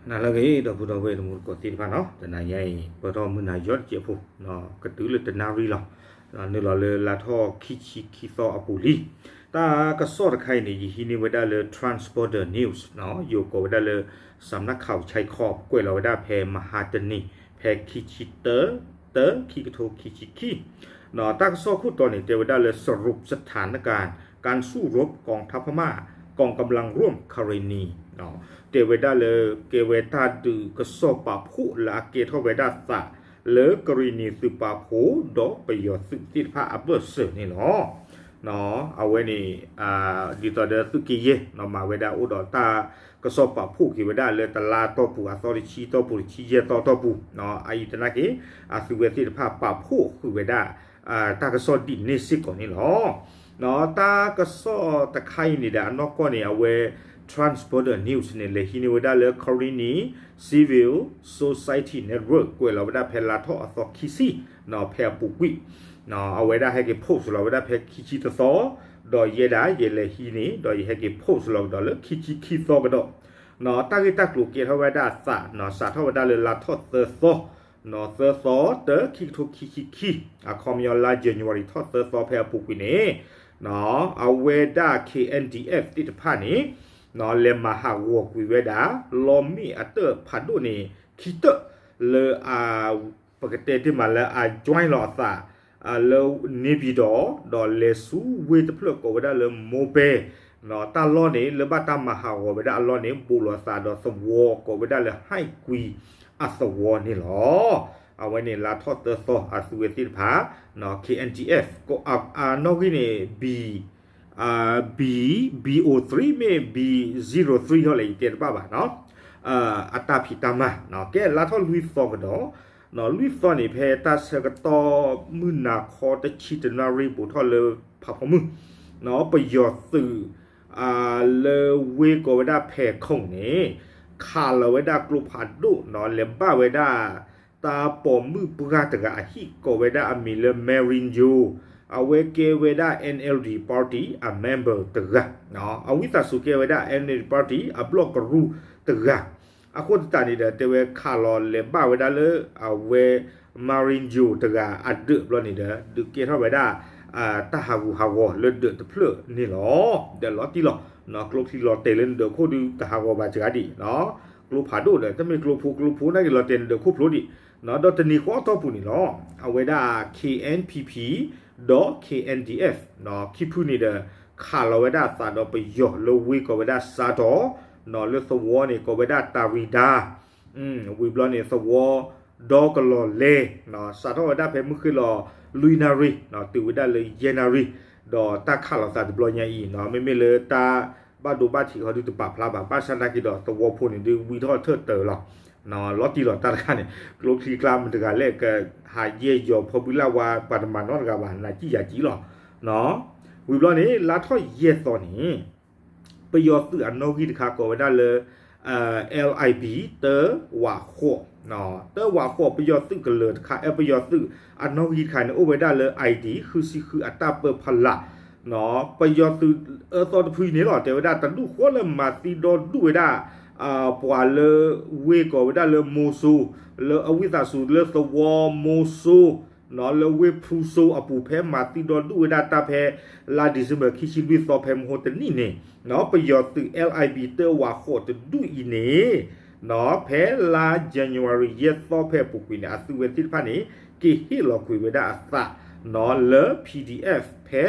နၤလၢအဂ့ၤ ဒီပုၢ်ဒီဝဲၢ်တံၤသကိးသ့ၣ်တဖၣ်နီၤ, တနၤညါအံၤ ပၢၢ်ထီၣ်မုၢ်နၤယီၣ်တစဲးဖိ ကတုၤလၢတနၣ်ရံၣ်လီၤ. နုာ်လီၤလၢလါထီၣ်ခံဆံခံသီအပူၤလံ. တၢ်ကစီၣ်တခါအံၤန့ၣ် ယဟံးန့ၢ်ဝဲဒၣ်လၢ Transborder News နီၤ, ယိၤကိးဝဲဒၣ်လၢ စးနၣ်ခးဝ်ဆဲးခီး ကွဲးလီၤဝဲဒၣ်ဖဲမဟါတနံၤ ဖဲခံဆံတၢ တၢ ခံကထိခံဆံခံ တၢ်ကစီၣ်ခိၣ်တီန့ၣ် တဲဝဲဒၣ်လၢ สรุปสถานการณ์การสู้รบกองทัพพม่ากองกำลังร่วมคาเรนี တဲဝဲဒၣ်လၢ ကဲဝဲတၢ်ဒုးကစီၣ်ပာ်ဖှိၣ်လၢအကဲထီၣ်ဝဲဒၣ်သး လၢကရံၣ်နံၤသုးပာ်ဖှိၣ် ဒီးပယီၤသုးသ့ၣ်တဖၣ်အဘၢၣ်စၢၤန့ၣ်လီၤ. အဝဲန့ၣ် ဒ်သိးဒီးသုးက့ယဲၢ် မၤဝဲဒၣ်အိၣ်ဒီးတၢ်ကစီၣ်ပာ်ဖှိၣ်က့ၤဝဲဒၣ်လၢတလါတီၢ်ပူၤ အသီတဆံတီၢ်ပူၤ တဆံယဲၢ်သီတီၢ်ပူၤ အအံၤသနာ်က့ အသုးဝဲသ့ၣ်တဖၣ်ပာ်ဖှိၣ်ဃုာ်ဝဲဒၣ် တၢ်ကစီၣ်ဒ်န့ၣ်စ့ၢ်ကီးန့ၣ်လီၤ. တၢ်ကစီၣ်တခါအံၤန့ၣ်ဒီးအနီၢ်ကီၢ်န့ၣ် အဝဲ Transborder News န့ၣ် လဲၤဟံးန့ၢ်ဝဲဒၣ်လၢ Karenni Civil Society Network ကွဲးလီၤဝဲဒၣ်ဖဲလါထီၣ်အသီခံဆံ ဖဲအပူၤကွံာ် အဝဲဒၣ်ဟဲက့ၤ post လီၤဝဲဒၣ်ဖဲခံဆံတသီ ဒီးယဲဒၣ်ယလဲၤဟံးန့ၢ် ဒီးယဟဲက့ၤ post လီၤကဒီးလၢခံဆံခံသီကဒီး တၢ်ဂ့ၢ်တၢ်ကျိၤကဲထီၣ်ဝဲဒၣ်အသး စးထီၣ်ဝဲဒၣ်လၢလါထီၣ်သၢသီ သၢသီ တၢ ခံကထိခံဆံခံ အခီပညီလါ January ထီၣ်သၢသီဖဲအပူၤကွံာ်န့ၣ် အဝဲဒၣ် K N D F သ့ၣ်တဖၣ်န့ၣ် လဲၤမၤဟးဂီၤကွံာ်ဝဲဒၣ် လီမ့ၣ်အတၢၣ်ဖးဒိၣ်န့ၣ် ခံတၢၣ် လၢအ ပကတဲတ့ၢ်မးလၢအ join လီၤအသး လၢ နေပြည်တော် ဒီးလဲၤဆူဝ့ၢ်တဖျၢၣ်ကိးဝဲဒၣ်လၢမိၢ်ပဲ တၢ်လီၢ်န့ၣ် လၢဘၣ်တၢ်မၤဟးဂီၤဝဲဒၣ်အလီၢ်န့ၣ် ဘူးလီၤအသးဒီးသဝီကိးဝဲဒၣ်လၢ ဟဲၣ်ကွံအသဝီန့ၣ်လီၤ. အဝဲန့ၣ်လါထီၣ်သၢသီ အသုးဝဲသ့ၣ်တဖၣ် K N D F အနီၣ်ဂံၢ်န့ၣ် B B B O three မ့ၢ် B zero three ဟီလဲၣ် ယတဲတဘၣ်ဘၣ်နီၤ အတၢ်ဖံးတၢ်မၤ ကဲလါထီၣ်လွံၢ်သီကဒီး လွံၢ်သီန့ၣ် ဖဲတၢ်ဆၢကတီၢ်မုၢ်နၤခီတဆံတနၣ်ရံၣ်ဘူးထီၣ်လၢဖးဖီမုၢ် ပယီၤသုး လၢဝ့ၢ်ကိးဝဲဒၣ်ဖဲးခိၣ်န့ၣ် ခးလီၤဝဲဒၣ်ကျိဖးဒိၣ်နီၤ လဲၤဘၣ်ဝဲဒၣ် တၢ်ပိာ်မုၣ်ပှၢ်တဂၤအဟံၣ်ကိးဝဲဒၣ်အမံၤလၢ Marin Yo အဝဲကဲဝဲဒၣ် N L D Party အ member တဂၤ အဝံသးစူၤကဲဝဲဒၣ် N L D Party အဘျီၣ်ကရူၢ်တဂၤ အဃိသတးန့ၣ်ဒီး တဲဝဲခးလီၤလဲၤဘၣ်ဝဲဒၣ်လၢ အဝဲ Marin Yo တဂၤအဒၢးဘျီန့ၣ်ဒီး ဒုးကဲထီၣ်ဝဲဒၣ် တၢ်ဟးဂူာ်ဟးဂီၤလၢဒၢးတဖျၢၣ်န့ၣ်လီၤ. ဒီးလီၤတံၢ်လီၤတဲာ်လၢနဒၢးခိၣ်ဒုးတဟးဂီၤဘၣ်စှၤဒံး ကျိဖးဒိၣ်ဒီး တမ့ၢ်ကျိဖိကျိဖိနာ်က့ၤလီၤတဲာ်နဒၢးခိၣ်ဖျိဒံး ဒီးတနံၤဃီအတီၢ်ပူၤန့ၣ်လီၤ. အဝဲဒၣ် K N P P ဒီး K N D F ခံဖုန့ၣ်ဒီး ခးလီၤဝဲဒၣ်အသးဒီးပယီၤလၢဝ့ၢ်ကိးဝဲဒၣ်စါတီၤ လၢသဝီန့ၣ်ကိးဝဲဒၣ်တၢ်ရံဒါ ဝံၤဘျီန့ၣ် သဝီဒီကလီၤလဲၤ စးထီၣ်ဝဲဒၣ်ဖဲမုၢ်ဃ့ၢ်လီၤလွံၢ်နၣ်ရံၣ် တုၤဝဲဒၣ်လၢယဲၢ်နၣ်ရံၣ် ဒီးတၢ်ခးလီၤသးတဘျီညါအံၤ မ့မ့ၢ်လၢတၢ်ဘၣ်ဒိဘၣ်ထံးဃီဒုးတပာ်ဖျါဘၣ် ဘၣ်ဆၣ်နာ်က့ၤဒီးသဝီဖိန့ၣ်ဒုးဝံထီၣ်ထၢၣ်တၢၤလီၤ. လီၤတံၢ်လီၤတၢ်တခါန့ၣ် ကျိချံကျါမတၤတဂၤလဲၣ်ကဟးယဲၢ်ယီၤဖီဘုလၢ်ဝါ ပှၤတမၤနီတဂၤဘၣ် နၤကံၣ်ယၤကံၣ်လီၤ. ဝံၤဘျီန့ၣ် လါထီၣ်ယဲၢ်သီန့ၣ် ပယီၤသုးအနီၣ်ဂံၢ်တခါကိးဝဲဒၣ်လၢ L I B တၢဝးဃိး တၢဝးဃိး ပယီၤသုးကလၢၤတခါ ပယီၤသုးအနီၣ်ဂံၢ်တခါန့ၣ် အိၣ်ဝဲဒၣ်လၢ I D ဃုဆံဃုအတၢ်ပၢဖီလာ် ပယီၤသုးအၢသီတဖုအံၤန့ၣ်လီၤ တဲဝဲဒၣ်တဒူၣ်ဃီလၢမၤသံဒီဒူၣ်ဝဲဒၣ် ပှၤလၢဝ့ၢ်ကိးဝဲဒၣ်လၢမိၢ်စိ လၢအဝံသးစူၤလၢသဝီမိၢ်စိ လၢဝ့ၢ်ဖရူစိအပူၤဖဲမၤသံဒီဒူၣ်ဝဲဒၣ်တၢ်ဖဲ လါ December ခံဆံလွံၢ်သီဖဲမဟိတနံၣ်န့ၣ် ပယီၤသုး L I B တၢဝးဃိးတဒူၣ်အံၤန့ၣ် ဖဲလါ January ယဲၢ်သီဖဲအပူၤကွံာ်န့ၣ် အသုးဝဲသ့ၣ်တဖၣ်န့ၣ် က့ၤဟ့ၣ်လီၤကွံာ်ဝဲဒၣ်အသး လၢ P D F ဖဲ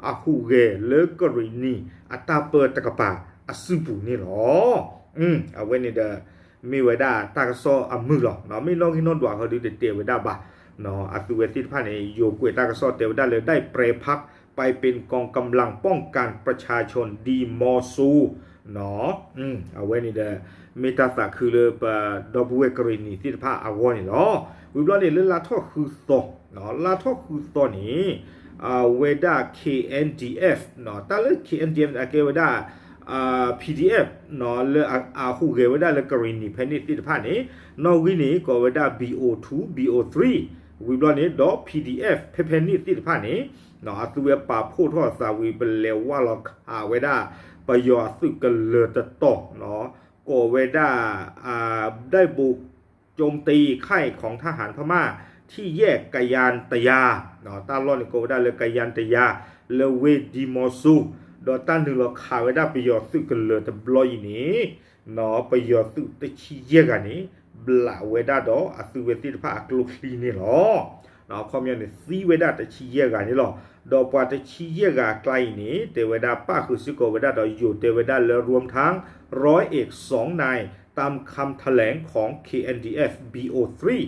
အဟူးဂဲၤလၢကရံၣ်နံၤအတၢ်ပၢတကပၤအစုပူၤန့ၣ်လီၤ. အဝဲန့ၣ်ဒီး မ့ၢ်ဝဲဒၣ်တၢ်ကစီၣ်အမုာ်လီၤ. မ့ၢ်နီၣ်ဂံၢ်နီၣ်ဒွးဃီဒုးတတဲဝဲဒၣ်ဘၣ်. အသုးဝဲသ့ၣ်တဖၣ်န့ၣ် ယိၤကွဲးတၢ်ကစီၣ်တဲဝဲဒၣ်လၢ ได้แปรพักไปเป็นกองกำลังป้องกันประชาชนดีมอซู အဝဲန့ၣ်ဒီး မ့ၢ်တၢ်သးခုလၢပဒီပုၢ်ဝဲၢ်ကရံၣ်နံၤသ့ၣ်တဖၣ်အဂီၢ်န့ၣ်လီၤ. ဝံၤဘျီန့ၣ်လၢလါထီၣ်ဃုသီ, လါထီၣ်ဃုသီန့ၣ် အဝဲဒၣ် K N D F တၢ်လၢ K N D F အကဲဝဲဒၣ် P D F လၢအဟူးဂဲၤဝဲဒၣ်လၢကရံၣ်နံၤဖဲန့ၣ်သ့ၣ်တဖၣ်န့ၣ် နီၣ်ဂံၢ်န့ၣ် ကိးဝဲဒၣ် B O two, B O three ဝံၤဘျီန့ၣ်ဒီး P D F ဖဲဖဲန့ၣ်သ့ၣ်တဖၣ်န့ၣ် အသုးဝဲပာ်ဖှိၣ်ထီၣ်အသးဝံၤ ပလဲၤဝၢ်လီၤခးဝဲဒၣ် ပယီၤအသုးကလၢၤတတီၤ ကိးဝဲဒၣ် ได้บุกโจมตีค่ายของทหารพม่าที่แยกกะยานตะยา တၢ်လီၢ်န့ၣ်ကိးဝဲဒၣ်လၢ กะยานตะยา လၢဝ့ၢ်ဒံမီၤစူၤ ဒီးတၢ်နုာ်လီၤခးဝဲဒၣ်ပယီၤသုးကလၢၤတဘျီအံၤန့ၣ် ပယီၤသုးတဆံယဲၢ်ဂၤန့ၣ် ဘျးဝဲဒၣ်ဒီးအသုးဝဲသ့ၣ်တဖၣ်အကျိချံန့ၣ်လီၤ. အခီပညီန့ၣ် သံဝဲဒၣ်တဆံယဲၢ်ဂၤန့ၣ်လီၤ. ဒီးပှၤတဆံယဲၢ်ဂၤအကျါအံၤန့ၣ် တဲဝဲဒၣ်ပၣ်ဃုာ်စ့ၢ်ကီးဝဲဒၣ်ဒီးယိၤတဲဝဲဒၣ်လၢ รวมทั้งร้อยเอกสองนายตามคำแถลงของ เคเอ็นดีเอฟ บีโอทรี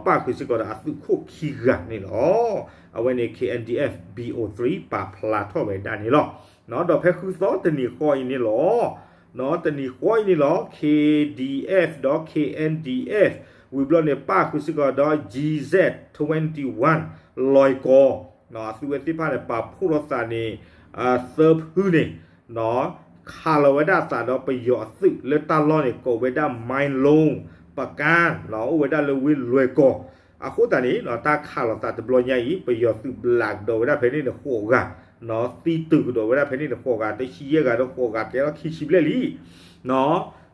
ပၣ်ဃုာ်စ့ၢ်ကီးဒီးအသုးခိၣ်ခံဂၤန့ၣ်လီၤ. အဝဲန့ၣ် เคเอ็นดีเอฟ บีโอทรี ပာ်ဖျါထီၣ်ဝဲဒၣ်န့ၣ်လီၤ. ဒီးဖဲဃုသီတနံၤဃီအံၤန့ၣ်လီၤ. တနံၤဃီအံၤန့ၣ်လီၤ เคเอ็นดีเอฟ ဒီး เคเอ็นดีเอฟ ဝံၤဘျီန့ၣ် ပၣ်ဃုာ်စ့ၢ်ကီးဒီး จีแซดทเวนตี้วัน လွဲၢ်ကီၢ် အသုးဝဲသ့ၣ်တဖၣ်န့ၣ် ပာ်ဖှိၣ်ထီၣ်သးန့ၣ် သၢဖုန့ၣ် ခးလီၤဝဲဒၣ်သးဒီးပယီၤအသုးလၢတၢ်လီၢ်န့ၣ် ကိးဝဲဒၣ် မၢၣ်လိၣ် ပကၣ် အိၣ်ဝဲဒၣ်လၢဝ့ၢ်လွဲၢ်ကီၢ်. အဃိသတးန့ၣ် တၢ်ခးလီၤသးတဘျီညါအံၤ ပယီၤသုးဘျးကဒီးဝဲဒၣ်ဖဲန့ၣ်န့ၣ်ဃိးဂၤ သံတုၤကဒီးဝဲဒၣ်ဖဲန့ၣ်န့ၣ်ဃိးဂၤ တဆံယဲၢ်ဂၤဒီးဃိးဂၤ ကဲထီၣ်ခံဆံဘျဲၣ်လံ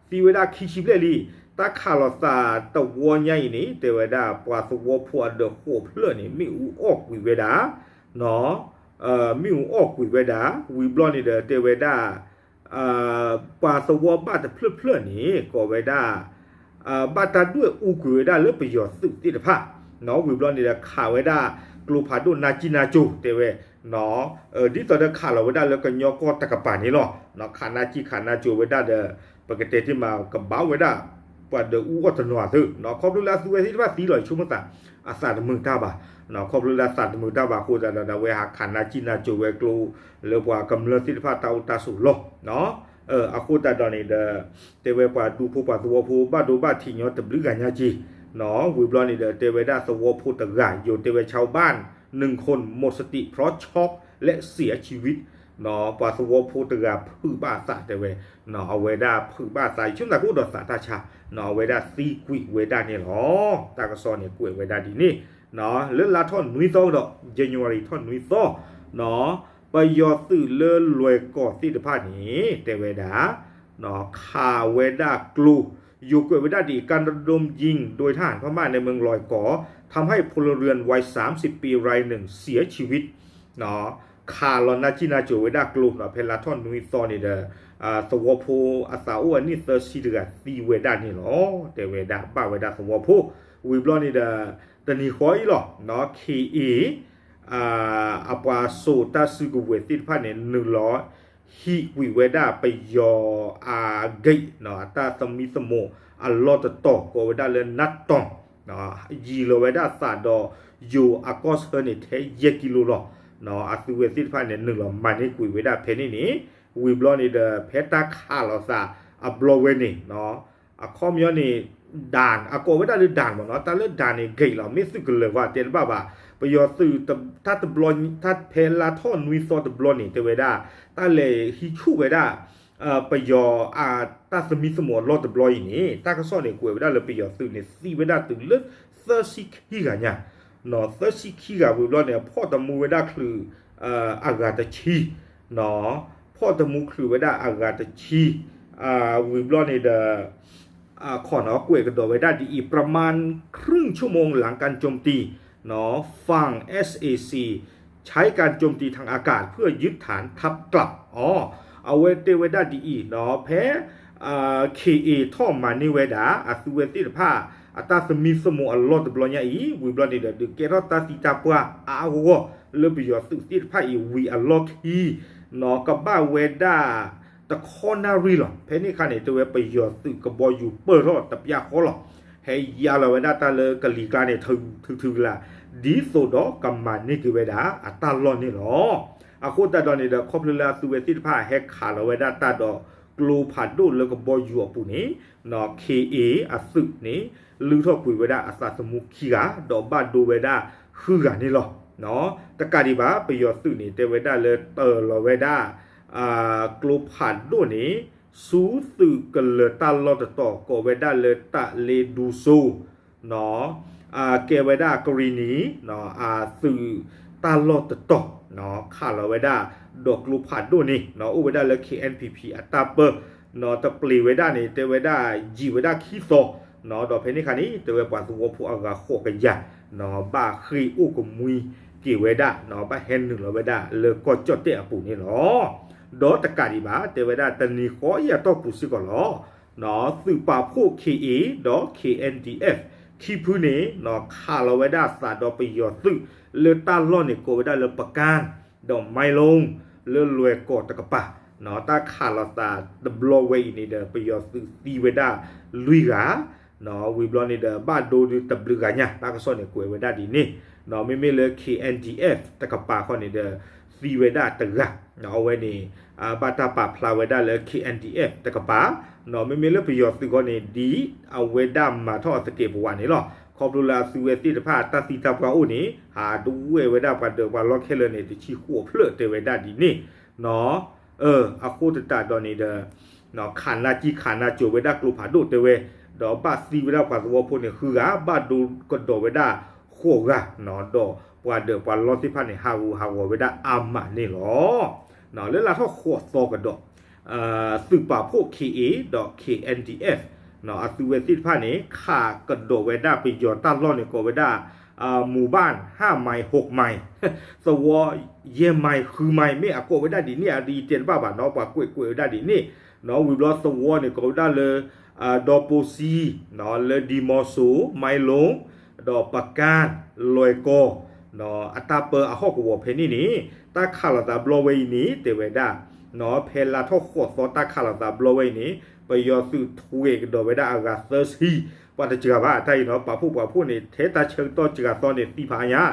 သံဝဲဒၣ်ခံဆံဘျဲၣ်လံ. တၢ်ခးလီၤသးတဝီညါအံၤန့ၣ် တဲဝဲဒၣ်ပှၤသဝီဖိအဒၢးဃိးဖျၢၣ်န့ၣ် မ့ၣ်အူအီၣ်ကွံာ်ဝဲဒၣ် မ့ၣ်အူအီၣ်ကွံာ်ဝဲဒၣ် ဝံၤဘျီန့ၣ်ဒီးတဲဝဲဒၣ် ပှၤသဝီဘၣ်တဖျၢၣ်ဖျၢၣ်န့ၣ် ကိးဝဲဒၣ် ဘၣ်တၢ်ဒွဲၣ်အူကွံာ်ဝဲဒၣ်လၢပယီၤသုးသ့ၣ်တဖၣ် ဝံၤဘျီန့ၣ်ဒီးခးဝဲဒၣ်ကျိဖးဒိၣ်နါကံၣ်နါကိၤတဲဝဲ ဒ်သိးဒီးခးလီၤဝဲဒၣ်လၢကညီကီၢ်တကပၤန့ၣ်လီၤ. ခးနါကံၣ်ခးနါကိၤဝဲဒၣ်ဒီး ပကတဲတ့ၢ်မးကဘၣ်ဝဲဒၣ် ပှၤဒၢးအူအီၣ်တနီၤသု ခီဖျိလၢအသုးဝဲသ့ၣ်တဖၣ်သံလီၤဆိကမိၣ်သး အသးတမုာ်တၢ်ဘၣ် ခီဖျိလၢအသးတမုာ်တၢ်ဘၣ်အဃိသတးဒီး အဝဲဟးခးနါကံၣ်နါကိၤဝဲကျိလၢပှၤကမျၢၢ်သ့ၣ်တဖၣ်တၢ်အိၣ်တၢ်ဆိးလီၢ် အဃိသတးဒီးန့ၣ်ဒီး တဲဝဲပှၤဒူဖိပှၤသဝီဖိ ဘၣ်ဒိဘၣ်ထံးညီတဘျုးဂၤညါက့ၤ ဝံၤဘျီန့ၣ်ဒီး တဲဝဲဒၣ်သဝီဖိတဂၤ ယိၤတဲဝဲ ชาวบ้านหนึ่งคนหมดสติเพราะช็อกและเสียชีวิต ပှၤသဝီဖိတဂၤဖုးဘၣ်အသးတဲဝဲ အဝဲဒၣ်ဖုးဘၣ်အသး ယဆိကမိၣ်သးကအိၣ်ဒီးသးတၢ်ဆါ အဝဲဒၣ်သံကွံာ်ဝဲဒၣ်န့ၣ်လီၤ. တၢ်ကစီၣ်န့ၣ်ကွဲးဝဲဒၣ်ဒ်န့ၣ် လၢလါထီၣ်နွံသီကဒီး January ထီၣ်နွံသီ ပယီၤသုးလၢလွဲၢ်ကီၢ်သ့ၣ်တဖၣ်န့ၣ် တဲဝဲဒၣ် ခးဝဲဒၣ်ကျိ ယိၤကွဲးဝဲဒၣ်ဒ်အံၤ การระดมยิงโดยทหารพม่าในเมืองลอยก่อ ทำให้พลเรือนวัยสามสิบปีรายหนึ่งเสียชีวิต ခးလီၤနါကံၣ်နါကိၤဝဲဒၣ်ကျိ ဖဲလါထီၣ်နွံသီန့ၣ်ဒီး သဝီဖိအသးအိၣ်အနံၣ်သၢဆံတဂၤသံဝဲဒၣ်န့ၣ်လီၤ. တဲဝဲဒၣ်ဘၣ်ဝဲဒၣ်သဝီဖိ ဝံၤဘျီန့ၣ်ဒီး တနံၤဃီအံၤလီၤ ခ့အ့ အပှၤစိာ်တၢ်စုကဝဲၤသ့ၣ်တဖၣ်န့ၣ် နုာ်လီၤဟံးကွံာ်ဝဲဒၣ်ပယီၤအ gate အတၢ်သမံသမိးအလီၢ်တတီၤ ကိးဝဲဒၣ်လၢ နးတီၣ် ယံၤလီၤဝဲဒၣ်သးဒီးယိၤအကီၢ်ဆၢန့ၣ် ထဲယဲၢ်ကံလိလီၤ. အသုးဝဲသ့ၣ်တဖၣ်န့ၣ် နုာ်လီၤမၤန့ၢ်ကွံာ်ဝဲဒၣ်ဖဲန့ၣ်န့ၣ် ဝံၤဘျီန့ၣ်ဒီး ဖဲတၢ်ခးလီၤသးအဘျီဝဲန့ၣ် အခီပညီန့ၣ် ဒၣ် အကိးဝဲဒၣ်လၢဒၣ်မ့ၢ်နီၤ တၢ်လၢဒၣ်န့ၣ် gate လီၤ မ့ၢ်သုးကလၢၤဝဲတဲတဘၣ်ဘၣ် ပယီၤသုး တၢ်တဘျီ တၢ်ဖဲလါထီၣ်နွံသီတဘျီန့ၣ် တဲဝဲဒၣ် တၢ်လဲၤဟံးဆူၣ်ဝဲဒၣ် ပယီၤအ တၢ်သမံသမိးအလီၢ်တဘျီအံၤန့ၣ် တၢ်ကစီၣ်န့ၣ် ကွဲးဝဲဒၣ်လၢပယီၤသုးန့ၣ် သံဝဲဒၣ်တုၤလၢ သၢဆံခံဂၤညါ သၢဆံခံဂၤဝံၤဘျီန့ၣ် ဖီၣ်တမူဝဲဒၣ်ချုး အဂၤတဆံ ဖီၣ်တမူချုးဝဲဒၣ်အဂၤတဆံ ဝံၤဘျီန့ၣ်ဒီး ခီနီၤ ကွဲးကဒီးဝဲဒၣ်ဒ်အံၤ ประมาณครึ่งชั่วโมงหลังการโจมตี ฝั่ง เอสเอซี ใช้การโจมตีทางอากาศเพื่อยึดฐานทัพกลับ အဝဲတဲဝဲဒၣ်ဒ်အံၤနီၤ ဖဲ ခ့အ့ ထီၣ်မၤန့ၢ်ဝဲဒၣ် အသုးဝဲသ့ၣ်တဖၣ် အတၢ်သမံသမိးအလီၢ်တဘျီညါအံၤ ဝံၤဘျီန့ၣ်ဒီး ဒုးကဲထီၣ်တၢ်သံတၢ်ပှၢ်အါအါဂီၢ်ဂီၢ် လၢပယီၤသုးသ့ၣ်တဖၣ်အံၤဝံၤအလီၢ်ခံ နီၤ ကဘၣ်ဝဲဒၣ် တခီနၣ်ရံၣ်လီၤ. ဖဲန့ၣ်အခါန့ၣ် တဲဝဲပယီၤသုးကဘီယူၤပၢၢ်ထီၣ်တပျၢ်ဃီလီၤ. ဟဲယါလီၤဝဲဒၣ်တၢ်လၢကလံၤကျါန့ၣ် ထုထုကလး ဒ်သိးဒီးကမၤန့ၢ်က့ၤဝဲဒၣ်အတၢ်လီၢ်န့ၣ်လီၤ. အဃိသတးဒီးန့ၣ်ဒီး ခီဖျိလၢအသုးဝဲသ့ၣ်တဖၣ်ဟဲခးလီၤဝဲဒၣ်တၢ်ဒီးကျိဖးဒိၣ်လၢကဘီယူၤအပူၤန့ၣ် ခ့အ့အသုးန့ၣ် လုၢ်ထီၣ်ကွံာ်ဝဲဒၣ်အသးသမူခံဂၤ ဒီးဘၣ်ဒိဝဲဒၣ်ဃုဂၤန့ၣ်လီၤ. တကးဒံးဘၣ် ပယီၤသုးန့ၣ် တဲဝဲဒၣ်လၢတၢၤလီၤဝဲဒၣ် ကျိဖးဒိၣ်န့ၣ် ဆူသုးကလၢၤတၢ်လီၢ်တတီၤ ကိးဝဲဒၣ်လၢတၢ်လ့ဒူစိ ကဲဝဲဒၣ်ကရံၣ်နံၤ အသုးတၢ်လီၢ်တတီၤ ခးလီၤဝဲဒၣ် ဒီးကျိဖးဒိၣ်န့ၣ် အိၣ်ဝဲဒၣ်လၢ ခ့ၣ်အဲၣ်ပီၣ်ပီၣ် အတၢ်ပၢ တပျ့ၤဝဲဒၣ်န့ၣ် တဲဝဲဒၣ်ယံာ်ဝဲဒၣ်ခံသီ, ဒီးဖဲန့ၣ်ခါန့ၣ် တဲဝဲပှၤသဝီဖိအဂၤဃိးကယၤ ဘၣ်ဃ့ၢ်အိၣ်ကမှံက့ၤဝဲဒၣ်, ဘၣ်ဟဲနုာ်လီၤဝဲဒၣ်လၢကီၢ်ကၠီၣ်တဲၣ်အပူၤန့ၣ်လီၤ. ဒီးတကးဒံးဘၣ် တဲဝဲဒၣ်တနံၤဃီအံၤအတီၢ်ပူၤစ့ၢ်ကီးလီၤ. သုးပာ်ဖှိၣ် K A ဒီး K N D F ခံဖုန့ၣ် ခးလီၤဝဲဒၣ်သးဒီးပယီၤသုး လၢတၢ်လီၢ်န့ၣ်ကိးဝဲဒၣ်လၢပကၣ် ဒီးမၤလိ လၢလွဲၢ်ကီၢ်တကပၤ, တၢ်ခးလီၤသးတဘျီဝဲအံၤန့ၣ်ဒီး ပယီၤသုးသံဝဲဒၣ်လွံၢ်ဂၤ, ဝံၤဘျီန့ၣ်ဒီး ဘၣ်ဒိဒုးတဘျုးဂၤညါ တၢ်ကစီၣ်န့ၣ်ကွဲးဝဲဒၣ်ဒ်န့ၣ်, မ့မ့ၢ်လၢ K N D F တကပၤဃီန့ၣ်ဒီး သံဝဲဒၣ်တဂၤ, အဝဲန့ၣ် ဘၣ်တၢ်ပာ်ဖျါဝဲဒၣ်လၢ K N D F တကပၤ, မ့မ့ၢ်လၢပယီၤသုးဃီန့ၣ် ဒ်အဝဲဒၣ်မၤထီၣ်အသကဲးပဝးန့ၣ်လီၤ. ခီဖျိလၢအသုဝဲသ့ၣ်တဖၣ်တၢ်သံတၢ်ပှၢ်အိၣ်န့ၣ် ဟးဒွဲၣ်ဝဲဒၣ်ပှၤဒၢးပှၤလီခဲလၢာ်န့ၣ် တဆံဃိးဖျၢၣ်တဲဝဲဒၣ်ဒ်န့ၣ်, အဃိသတးဒီးန့ၣ်ဒီး ခးနါကံခးနါကၠိၤဝဲဒၣ်ကျိဖးဒိၣ်တဲဝဲ, ဒီးဘၣ်သံဝဲဒၣ်ပှၤသဝီဖိန့ၣ်ဃုဂၤ, ဘၣ်ဒိကဒီးဝဲဒၣ်ဃိးဂၤ, ဒီးပှၤဒၢးပှၤလီသ့ၣ်တဖၣ်န့ၣ် ဟးဂူာ်ဟးဂီၤဝဲဒၣ်အါမးန့ၣ်လီၤ. လၢလါထီၣ်ဃိးသီကဒီး သုးပာ်ဖှိၣ် K A ဒီး K N D F အသုဝဲသ့ၣ်တဖၣ်န့ၣ် ခးကဒီးဝဲဒၣ်ပယီၤတၢ်လီၢ်န့ၣ် ကိးဝဲဒၣ် မူၤဘၣ် ဟၣ်မံ ဟိးမံ သဝီ ယဲၢ်မံ ဃုမံ မ့ၢ်အကိးဝဲဒၣ်ဒ်န့ၣ် အဒ်တဲတဘၣ်ဘၣ်နီၤ ပှၤကွဲးကွဲးဝဲဒၣ်ဒ်န့ၣ်, ဝံၤဘျီသဝီန့ၣ် ကိးဝဲဒၣ်လၢ ဒီပိစံ လၢဒံမီစိ မံလိ ဒီးပကၣ် လွဲၢ်ကီၢ် အတၢ်ပၢအဟီၣ်ကဝီၤဖဲန့ၣ်န့ၣ် တၢ်ခးလိာ်သးဘျီဝဲအံၤန့ၣ် တဲဝဲဒၣ် ဖဲလါထီၣ်ဃိးသီတၢ်ခးလိာ်သးဘျီဝဲအံၤန့ၣ် ပယီၤသုးထွဲကဒီးဝဲဒၣ်အဂၤသၢဆံ, ပှၤတစှၤဘၣ်တၢ်အံၤနီၤ ပာ်ဖှိၣ်ပှၤဖှိၣ်န့ၣ် ထဲတၢ်ဆၢကတီၢ်စှၤသီန့ၣ် သံဖးအါညါ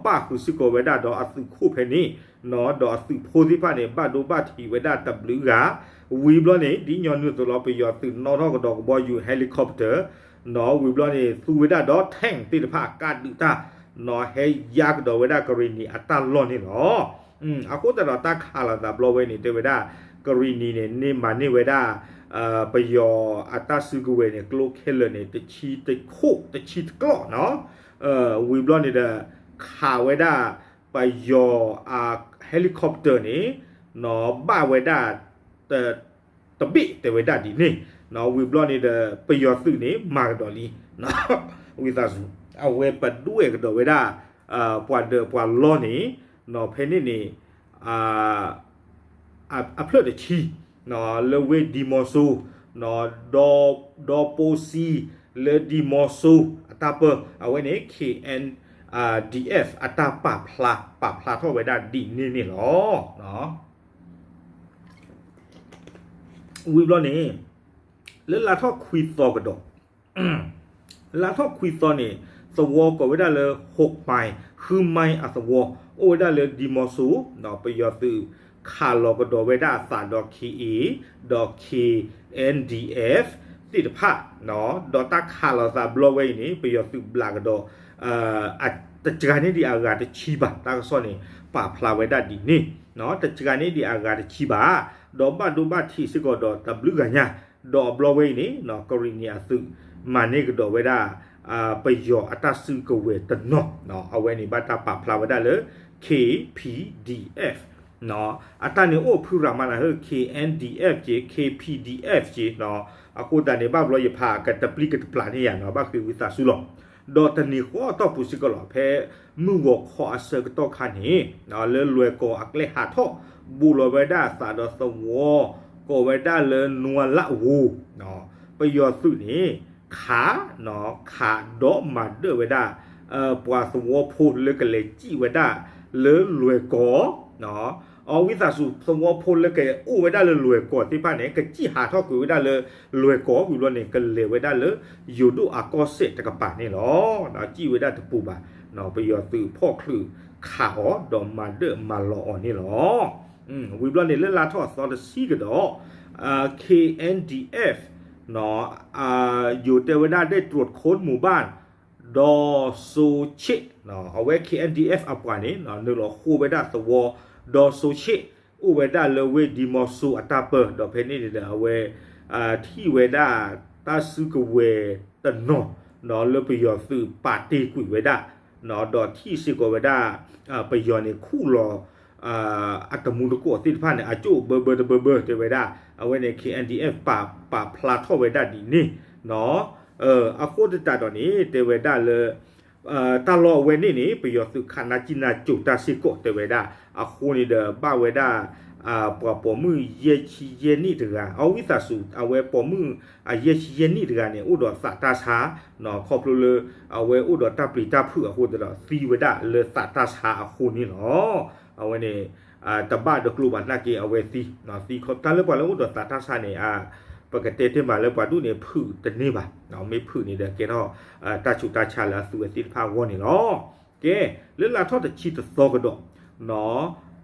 ပၣ်ဃုာ်စ့ၢ်ကီးဝဲဒၣ်ဒီးအသုးခိၣ်ဖဲန့ၣ် ဒီးအသုးဖိသ့ၣ်တဖၣ်န့ၣ် ဘၣ်ဒိဘၣ်ထံးဝဲဒၣ်တဘျုးဂၤ, ဝံၤဘျီန့ၣ် ဒ်ညီနုၢ်အသိးလီၤ ပယီၤသုးနီၣ်ထီၣ်ကဒီးကဘီယူၤ helicopter နီၤ ဝံၤဘျီန့ၣ် သူဝဲဒၣ်ဒီး tank သ့ၣ်တဖၣ်ကးဒုးတၢ် နီၤ ဟဲယါကဒီးဝဲဒၣ်ကရံၣ်နံၤအတၢ်လီၢ်န့ၣ်လီၤ. အဃိသတးဒီးတၢ်ခးလိာ်သးဘျီဝဲန့ၣ် တဲဝဲဒၣ် ကရံၣ်နံၤန့ၣ် န့ၢ်မၤန့ၢ်ဝဲဒၣ် ပယီၤအတၢ်စုကဝဲၤန့ၣ် ကျိခဲလၢာ်န့ၣ် တဆံတခိၣ် တဆံတကျီၢ်နီၤ ဝံၤဘျီန့ၣ်ဒီး ခးဝဲဒၣ် ပယီၤအ helicopter န့ၣ် နီၤ ဘၣ်ဝဲဒၣ် တဘ့ၣ်တဲဝဲဒၣ်ဒ်န့ၣ်, ဝံၤဘျီန့ၣ်ဒီး ပယီၤသုးန့ၣ် မၤကဒီးလံ, ဝံသးစူၤ အဝဲပဒွဲၣ်ကဒီးဝဲဒၣ် ပှၤဒၢးပှၤလီန့ၣ် နီၤ ဖဲန့ၣ်န့ၣ် အဖျၢၣ်တဆံ လၢဝ့ၢ်ဒံမီစိ ဒီ ဒီပိစံ လၢဒံမီစိ အတၢ်ပၢ အဝဲန့ၣ် K N D F အတၢ်ပာ်ဖျါ ပာ်ဖျါထီၣ်ဝဲဒၣ်ဒ်န့ၣ်န့ၣ်လီၤ. ဝံၤဘျီန့ၣ် လၢလါထီၣ်ခွံသီကဒီး လါထီၣ်ခွံသီန့ၣ် သဝီကိးဝဲဒၣ်လၢ ဟိးမံ ဃုမံအသဝီ အိၣ်ဝဲဒၣ်လၢဒံမီစိ ပယီၤသုးခးလီၤကဒီးဝဲဒၣ်အသးဒီး K A ဒီး K N D F သ့ၣ်တဖၣ် ဒီးတၢ်ခးလီၤသးဘျီဝဲအံၤန့ၣ် ပယီၤသုးဘျးကဒီး တစှၤန့ၢ်ဒံးအဂၤတဆံဘၣ် တၢ်ကစီၣ်န့ၣ် ပာ်ဖျါဝဲဒၣ်ဒ်န့ၣ် တစှၤန့ၢ်ဒံးအဂၤတဆံဘၣ် ဒီးဘၣ်ဒိဘၣ်ထံးစ့ၢ်ကီးဒီးတဘျုးဂၤညါ ဒီးအဘျီဝဲအံၤန့ၣ် ကရံၣ်နံၤအသုး မၤန့ၢ်ကဒီးဝဲဒၣ် ပယီၤအတၢ်စုကဝဲၤတနီၤ အဝဲန့ၣ်ဘၣ်တၢ်ပာ်ဖျါဝဲဒၣ်လၢ K P D F အတၢ်န့ၣ်အိၣ်ဖုရၤမးနၤဟၢ K N D F က့ K P D F က့ အဃိသတးန့ၣ် ဘၣ်ဘျီယဖးကတပျံၤကတပျၢ်န့ၣ်ယါနီၤ ဘၣ်ဃ့ဝံသးစူၤလီၤ. ဒီးတနံၤဃီအတီၢ်ပူၤစ့ၢ်ကီးလီၤ ဖဲမုၢ်ဂီၤခီအဆၢကတီၢ်ခါန့ၣ် လၢလွဲၢ်ကီၢ်အကျဲဟးထီၣ် ဘူးလီၤဝဲဒၣ်အသးဒီးသဝီ ကိးဝဲဒၣ်လၢနွၤလးဝူၤ ပယီၤသုးန့ၣ် ခး ခးဒီးမၤဒၢၣ်ဝဲဒၣ် ပှၤသဝီဖိလၢကလဲၤစံၣ်ဝဲဒၣ်လၢလွဲၢ်ကီၢ် အဝံသးစူၤသဝီဖိလၢကအိၣ်ဝဲဒၣ်လၢလွဲၢ်ကီၢ်သ့ၣ်တဖၣ်န့ၣ် ကစံၣ်ဟးထီၣ်ကွံာ်ဝဲဒၣ်လၢလွဲၢ်ကီၢ်ဝံၤဘျီန့ၣ် ကလဲၤဝဲဒၣ်လၢယိၤဒိၣ်အကီၢ်စဲၣ်တကပၤန့ၣ်လီၤ. စံၣ်ဝဲဒၣ်တပူၤဘၣ် ပယီၤသုးဖီၣ်ချုးခးအီၤ ဒီးမၤဒၢၣ်မၤလီၤအီၤန့ၣ်လီၤ. ဝံၤဘျီန့ၣ်လၢလါထီၣ်အသီတဆံကဒီး K N D F ယိၤတဲဝဲဒၣ်ဒဲၣ်တြိာ်ခိၣ်မူၤဘၣ် ဒီစိဆ့ၣ် အဝဲ K N D F အပှၤန့ၣ် နုာ်လီၤဃိဝဲဒၣ်သဝီ ဒီစိဆ့ၣ် အိၣ်ဝဲဒၣ်လၢဝ့ၢ်ဒံမီစိအတၢ်ပၢ ဒီးဖဲန့ၣ်န့ၣ်ဒီး အဝဲ ထံၣ်ဝဲဒၣ်တၢ်စုကဝဲၤတနီၤ လၢပယီၤသုးပာ်တ့ၢ်ကွံာ်ဝဲဒၣ် ဒီးထံၣ်စ့ၢ်ကီးဝဲဒၣ် ပယီၤန့ၣ်ခူၣ်လီၤ အတမူတကိးသ့ၣ်တဖၣ်န့ၣ် အကၠိၣ်ဘၢဘၢတဘၢဘၢတဲဝဲဒၣ်, အဝဲန့ၣ် K N D F ပာ်ဖျါထီၣ်ဝဲဒၣ်ဒ်န့ၣ်နီၤ. အဃိသတးဒီးန့ၣ် တဲဝဲဒၣ်လၢ တၢ်လီၢ်အဝဲန့ၣ်န့ၣ် ပယီၤသုးခးနၢ်ကံၣ်နၢ်ကိၤတၢ်စ့ၢ်ကီးတဲဝဲဒၣ်, အဃိန့ၣ်ဒီးဘၣ်ဝဲဒၣ် ပှၤပိာ်မုၣ်ယဲၢ်ဆံယဲၢ်နံၣ်တဂၤ အဝံသးစူၤ အဝဲပိာ်မုၣ်အယဲၢ်ဆံယဲၢ်နံၣ်တဂၤန့ၣ် အိၣ်ဒီးသးတၢ်ဆါ ခီဖျိလၢ အဝဲအိၣ်ဒီးတၢ်ပျံၤတၢ်ဖုးအဃိသတးဒီး သံဝဲဒၣ်လၢသးတၢ်ဆါအဃိန့ၣ်လီၤ. အဝဲန့ၣ် တဘၣ်ဒီးကျိဘၣ်နာ်က့အဝဲသံ, သံခီ တၢ်လၢပှၤလၢအိၣ်ဒီးသးတၢ်ဆါန့ၣ် ပကတဲတ့ၢ်မးလၢပှၤဒူၣ်န့ၣ် ဖုးတန့ၢ်ဘၣ်, မ့ၢ်ဖုးန့ၣ်ဒီးကဲထီၣ် တၢ်ဆူးတၢ်ဆါလၢအသုဝဲသ့ၣ်တဖၣ်အဂီၢ်န့ၣ်လီၤ. ကဲ, လၢလါထီၣ်တဆံတသီက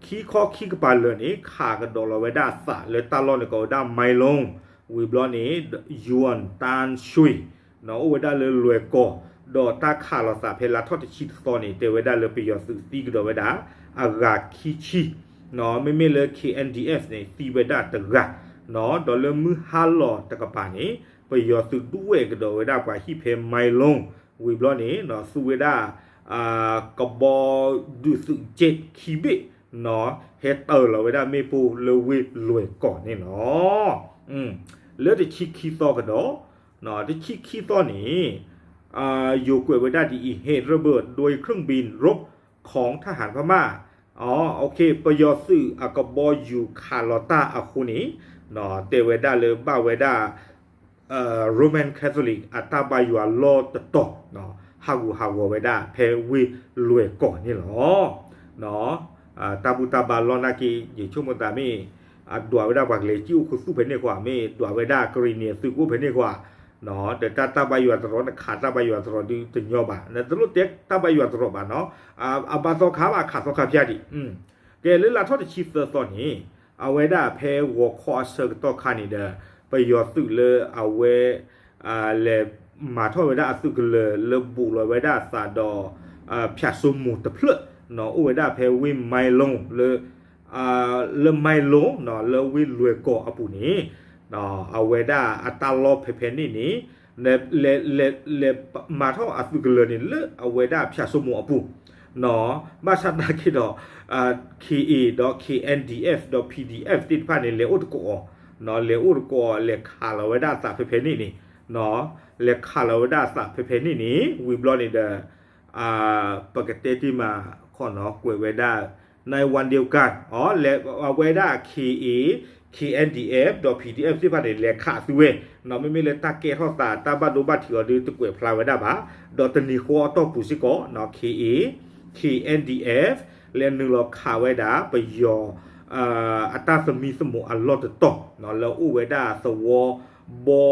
ဒီး ခံခီခံကပၤလၢာ်န့ၣ် ခးကဒီးလီၤဝဲဒၣ်အသးလၢတၢ်လီၢ်န့ၣ်ကိးဝဲဒၣ် မၤလီၤ ဝံၤဘျီန့ၣ် ယွၣ်တၢ်ဆွံ အိၣ်ဝဲဒၣ်လၢလွဲၢ်ကီၢ်, ဒီးတၢ်ခးလီၤသးဖဲလါထီၣ်တဆံတသီန့ၣ် တဲဝဲဒၣ်လၢပယီၤသုးသံကဒီးဝဲဒၣ် အဂၤခံဆံ, မ့မ့ၢ်လၢ K N D F န့ၣ် သံဝဲဒၣ်တဂၤ, ဒီးလၢမုၢ်ဟါလီၤတကပၤန့ၣ် ပယီၤသုးဒုးဝဲၢ်ကဒီးဝဲဒၣ်ပှၤဟံၣ်ဖဲမၤလီၤ, ဝံၤဘျီန့ၣ် သူဝဲဒၣ် ကဘီဒုးသုး jet ခံဘ့ၣ် ဟဲတၢၤလီၤဝဲဒၣ်မ့ၣ်ပိၢ်လၢဝ့ၢ်လွဲၢ်ကီၢ်န့ၣ်လီၤ. လၢတဆံခံသီကဒီး, တဆံခံသီန့ၣ် ယိၤကွဲးဝဲဒၣ်ဒ်အံၤ เหตุระเบิดโดยเครื่องบินรบของทหารพม่า ပယီၤသုးအကဘီယူၤခးလီၤတၢ်အဃိန့ၣ် တဲဝဲဒၣ်လၢဘၣ်ဝဲဒၣ် Roman Catholic အတၢ်ဘါယွၤလီၢ်တတီၤ ဟးဂူာ်ဟးဂီၤဝဲဒၣ်ဖဲဝ့ၢ်လွဲၢ်ကီၢ်န့ၣ်လီၤ. တၢ်ဘူၣ်တၢ်ဘါလီၢ်နာ်က့ ယဆိကမိၣ်သးမ့ၢ် အဒွးဝဲဒၣ်ပှၤကလဲၤကံၣ်အိၣ်ခူသူၣ်ဖဲန့ၣ်ကွၢ် မ့ၢ်ဒွးဝဲဒၣ်ကရံၣ်နံၤအသုးကအိၣ်ဖဲန့ၣ်ကွၢ် ဒီးတၢ်တၢ်ဘါယွၤတရီတခးတၢ်ဘါယွၤတရီဒုးတညီဘၣ် နတလိၣ်တဲတၢ်ဘါယွၤတရီဘၣ်နီၤ အဘၣ်သီခါဘၣ်ခးသီခါဖၠါဒံး ကဲလၢလါထီၣ်တဆံသၢသီန့ၣ် အဝဲဒၣ်ဖဲဂီၤခီအဆၢကတီၢ်ခါန့ၣ်ဒီး ပယီၤသုးလၢအဝဲ လဲၤမၤထီၣ်ဝဲဒၣ်အသုးကလၢၤလၢဘူးလီၤဝဲဒၣ်အသးဒီး ဖၠးစိမိၤတဖျၢၣ် အိၣ်ဝဲဒၣ်ဖဲဝ့ၢ်မၤလီၤ လၢ လၢမၤလီၤ လၢဝ့ၢ်လွဲၢ်ကီၢ်အပူၤန့ၣ် အဝဲဒၣ်အတၢ်လီၢ်ဖဲဖဲန့ၣ်န့ၣ် လဲၤမၤထီၣ်အသုးကလၢၤန့ၣ် လၢအဝဲဒၣ်ဖၠးစိမိၤအပူၤ ဘၣ်ဆၣ်သနာ်က့ဒီး K A ဒီး K N D F ဒီး P D F သ့ၣ်တဖၣ်န့ၣ် လဲၤအိၣ်တကိးအီၤ လဲၤအိၣ်တကိးအီၤ လဲၤခးလီၤဝဲဒၣ်အသးဖဲဖဲန့ၣ်န့ၣ် လဲၤခးလီၤဝဲဒၣ်အသးဖဲဖဲန့ၣ်န့ၣ် ဝံၤဘျီန့ၣ်ဒီး ပကတဲတ့ၢ်မး ခီနီၤ ကွဲးဝဲဒၣ် နၢၣ်ဝၣ်ဒ့ကၣ် အဝဲဒၣ် K A K N D F ဒီး P D F သ့ၣ်တဖၣ်န့ၣ် လဲၤခးသုဝဲ မ့မ့ၢ်လၢတၢ်ကဲထီၣ်သး တၢ်ဘၣ်ဒိဘၣ်ထံးအီၤဒုး တကွဲးဖျါဝဲဒၣ်ဘၣ် ဒီးတနံၤဃီအတီၢ်ပူၤစ့ၢ်ကီး K A K N D F လဲၤနုာ်လီၤခးဝဲဒၣ် ပယီၤ အတၢ်သမံသမိးအလီၢ်တတီၤ လၢအိၣ်ဝဲဒၣ်သဝီဘီ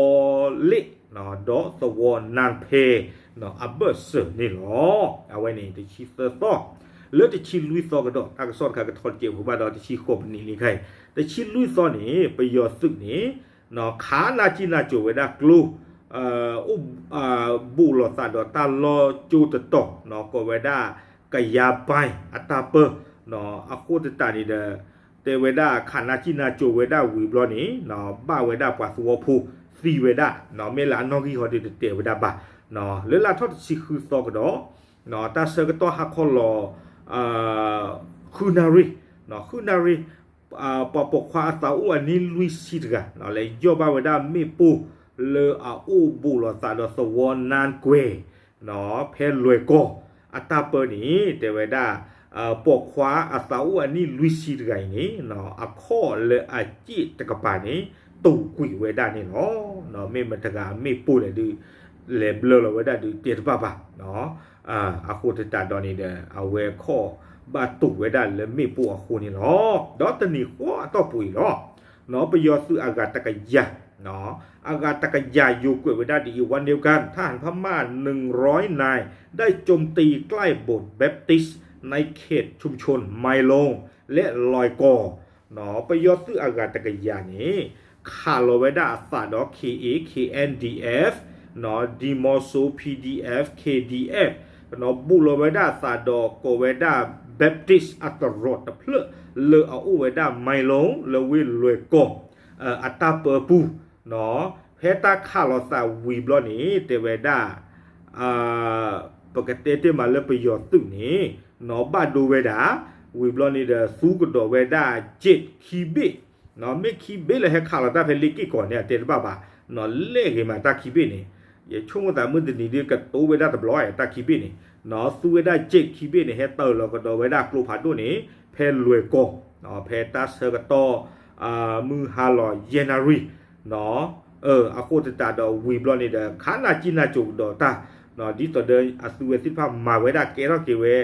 လ့ၣ် ဒီးသဝီနၢ်ဖဲ အဘၢၣ်စၢၤန့ၣ်လီၤ. အဝဲန့ၣ်တဆံသၢသီ လၢတဆံလွံၢ်သီကဒီး တၢ်ကစီၣ်တခါကထီၣ်တကဲးဖိဘၣ်ဒီး တဆံဃိးပနံးလံခါအံၤ တဆံလွံၢ်သီန့ၣ် ပယီၤသုးန့ၣ် ခးနၢ်ကံၢ်နၢ်ကိၤဝဲဒၣ်ကျိ အိၣ် ဘူးလီၤသးဒီးတၢ်လီၢ်ကၠိတတီၤ ကိးဝဲဒၣ် ကယါပၢၢ်အတၢ်ပၢ အဃိသတးန့ၣ်ဒီး တဲဝဲဒၣ်ခးနၢ်ကံၢ်နၢ်ကိၤဝဲဒၣ်ဝံၤဘျီန့ၣ် ဘၣ်ဝဲဒၣ်ပှၤသဝီဖိသံဝဲဒၣ် မ့ၢ်လၢအနီၣ်ဂံၢ်ဟီဒုးတတဲာ်ဝဲဒၣ်ဘၣ် လၢလါထီၣ်တဆံဃုသီကဒီး တၢ်ဆၢကတီၢ်ဟါခီလီၤ ဃုနၣ်ရံၣ် ဃုနၣ်ရံၣ် ပှၤပိာ်ခွါအသးအိၣ်အနံၣ်လွံၢ်ဆံတဂၤ လဲၤယီၢ်ဘၣ်ဝဲဒၣ်မ့ၣ်ပိၢ်လၢအအိၣ်ဘူးလီၤသးဒီးသဝီနၢ်ကွဲၤ ဖဲလွဲၢ်ကီၢ်အတၢ်ပၢန့ၣ် တဲဝဲဒၣ် ပိာ်ခွါအသးအိၣ်အနံၣ်လွံၢ်ဆံတဂၤအံၤန့ၣ် အခီၣ်လၢအစ့ၣ်တကပၤန့ၣ် တူာ်ကွံာ်ဝဲဒၣ်န့ၣ်လီၤ. မ့ၢ်မတၤတဂၤမ့ၣ်ပိၢ်လဲၣ်ဒုး လဲၤဘျၢလီၤဝဲဒၣ်ဒုးတဲတဘၣ်ဘၣ် အဃိသတးဒီးန့ၣ်ဒီး အဝဲခီၣ်ဘၣ်တူာ်ဝဲဒၣ်လၢမ့ၣ်ပိၢ်အဃိန့ၣ်လီၤ. ဒီးတနံၤဃီအတီၢ်ပူၤအံၤလီၤ ပယီၤသုးအဂၤတကယၤ အဂၤတကယၤယိၤကွဲးဝဲဒၣ်ဒ်အံၤ วันเดียวกัน ทหารพม่า หนึ่งร้อยนาย ได้โจมตีใกล้โบสถ์แบปติสต์ในเขตชุมชนไมลง และลอยก่อ ပယီၤသုးအဂၤတကယၤန့ၣ် ခးလီၤဝဲဒၣ်အသးဒီး K A K N D F ဒီမော့ဆို P D F K D F ဘူးလီၤဝဲဒၣ်အသးဒီးကိးဝဲဒၣ် Baptist အသရိာ်တဖျၢၣ် လၢအအိၣ်ဝဲဒၣ် မၤလီၤ လၢဝ့ၢ်လွဲၢ်ကီၢ် အတၢ်ပၢပူၤ ဖဲတၢ်ခးလီၤသးဝံၤဘျီန့ၣ် တဲဝဲဒၣ် ပကတဲတ့ၢ်မးလၢပယီၤသုးန့ၣ် ဘၣ်ဒိဝဲဒၣ် ဝံၤဘျီန့ၣ်ဒီး သူကဒီးဝဲဒၣ် jet ခံဘ့ၣ်, မ့ၢ်ခံဘ့ၣ်လၢဟဲခးလီၤတၢ်ဖဲလ့က့ၢ်ကီးန့ၣ် အတဲတဘၣ်ဘၣ်, လဲၣ်ဂ့ၤမးတၢ်ခံဘ့ၣ်န့ၣ်, ယဆိကမိၣ်သးမုၢ်တနံၤဒ်ကတိၤဝဲဒၣ်တဘျီ တၢ်ခံဘ့ၣ်န့ၣ်, သူဝဲဒၣ် jet ခံဘ့ၣ်န့ၣ် ဟဲတၢၢ်လီၤကဒီးဝဲဒၣ်ကျိဖးဒိၣ်န့ၣ် ဖဲလွဲၢ်ကီၢ်, ဖဲတၢ်ဆၢကတီၢ် မုၢ်ဟါလီၤယဲၢ်နၣ်ရံၣ် အဃိသတးဒီးဝံၤဘျီန့ၣ်ဒီး ခးနၢ်ကံၣ်နၢ်ကိၤကဒီးတၢ်, ဒ်သိးဒီးအသုဝဲသ့ၣ်တဖၣ်မၤဝဲဒၣ်ကဲထီၣ်က့ၤဝဲ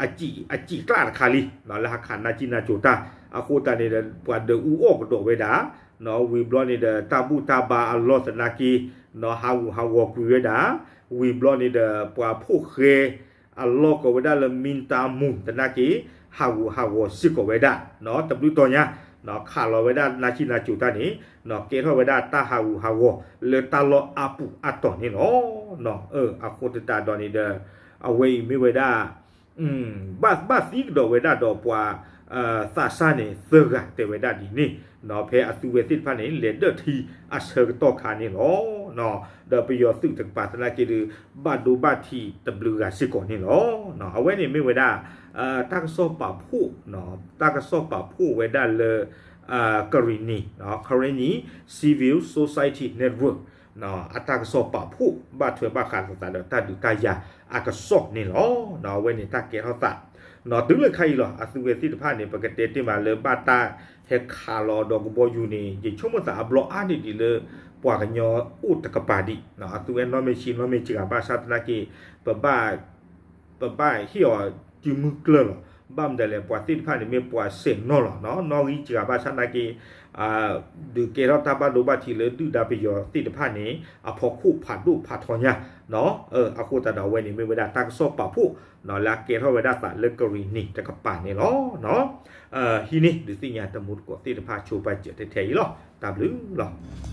အစံၣ်ကျၣ်တခါလံ လၢဟးခးနၢ်ကံၣ်နၢ်ကိၤတၢ်, အဃိသတးန့ၣ်ဒီး ပှၤဒုးအူအီၣ်ကဒီးဝဲဒၣ်, ဝံၤဘျီန့ၣ်ဒီး တၢ်ဘူၣ်တၢ်ဘါအလီၢ်သနာ်က့ ဟးဂူာ်ဟးဂီၤကွံာ်ဝဲဒၣ်, ဝံၤဘျီန့ၣ်ဒီး ပှၤဖိၣ်ဃဲ အလီၢ်ကိးဝဲဒၣ်လၢ မံတၢ်မူၤ သနာ်က့ ဟးဂူာ်ဟးဂီၤစ့ၢ်ကီးဝဲဒၣ်, တဘျုးတီၤညါ ခးလီၤဝဲဒၣ်နၢ်ကံၣ်နၢ်ကိၤတၢ်န့ၣ် ကဲထီၣ်ဝဲဒၣ်တၢ်ဟးဂူာ်ဟးဂီၤလၢတၢ်လီၢ်အါပူၤအါတီၤန့ၣ်လီၤ. အဃိသတးဒီးန့ၣ်ဒီး အဝဲအံၤမ့ၢ်ဝဲဒၣ် ဘၣ်ဘၣ်သံကဒီးဝဲဒၣ်ဒီးပှၤသးစၢ်န့ၣ်သၢဂၤတဲဝဲဒၣ်ဒ်န့ၣ်, ဖဲအသုဝဲသ့ၣ်တဖၣ်န့ၣ် လဲၤဒၢၣ်ထံအဆၢကတီၢ်ခါန့ၣ်လီၤ. ဒီးပယီၤသုးတကပၤသနာ်က့ဒီး ဘၣ်ဒိဘၣ်ထံးတဘျုးဂၤစ့ၢ်ကီးန့ၣ်လီၤ. အဝဲန့ၣ်မ့ၢ်ဝဲဒၣ် တၢ်ကစီၣ်ပာ်ဖှိၣ် တၢ်ကစီၣ်ပာ်ဖှိၣ်ဝဲဒၣ်လၢ ကရံၣ်နံၣ် Karenni Civil Society Network အတၢ်ကစီၣ်ပာ်ဖှိၣ် ဘၣ်ထွဲဘၣ်ဃးလိာ်သးဒီးတၢ်ဒုးတၢ်ယၤအကစီၣ်န့ၣ်လီၤ. အဝဲန့ၣ်တၢ်ကဲထီၣ်သး တုၤလၢခဲအံၤလီၤ. အသုဝဲသ့ၣ်တဖၣ်န့ၣ် ပကတဲတ့ၢ်မးလၢဘၣ်တၢ်ဟဲခးလီၤဒီးကဘီယူၤန့ၣ် ယဆိကမိၣ်သးအဘျီအါန့ၢ်ဒံးလၢ ပှၤကညီအိၣ်တကပၤဒံး, အသုဝဲနီၢ်မ့ၢ်ဆံးနီၢ်မ့ၢ်စှၤဘၣ်ဆၣ်သနာ်က့ ပဘၣ် ပဘၣ်ဟ့ၣ်အီၤစုမုၢ်ကျၢၢ်လီၤ. ဘၣ်မနုၤလဲၣ် ပှၤသ့ၣ်တဖၣ်န့ၣ်မ့ၢ်ပှၤစဲးနီၢ်လီၤ. နီၣ်ဂံၢ်စှၤဘၣ်ဆၣ်သနာ်က့ ဒုးကဲထီၣ်တၢ်ဘၣ်ဒိဘၣ်ထံးလၢဒုၣ်ဒါပယီၤသ့ၣ်တဖၣ်န့ၣ် အဖီခိၣ်ဖးဒိၣ်ဖးထီညါ, အဃိသတးဒီးအဝဲန့ၣ်မ့ၢ်ဝဲဒၣ်တၢ်ကစီၣ်ပာ်ဖှိၣ် လၢအကဲထီၣ်ဝဲဒၣ်သးလၢကရံၣ်နံၣ်တကပၤန့ၣ်လီၤ. ဟံးန့ၢ်ဒုးသ့ၣ်ညါတမူတကိးသ့ၣ်တဖၣ်ဆိပာ်စၢၤထဲထဲအံၤလီၤ. တၢ်ဘျုးလီၤ.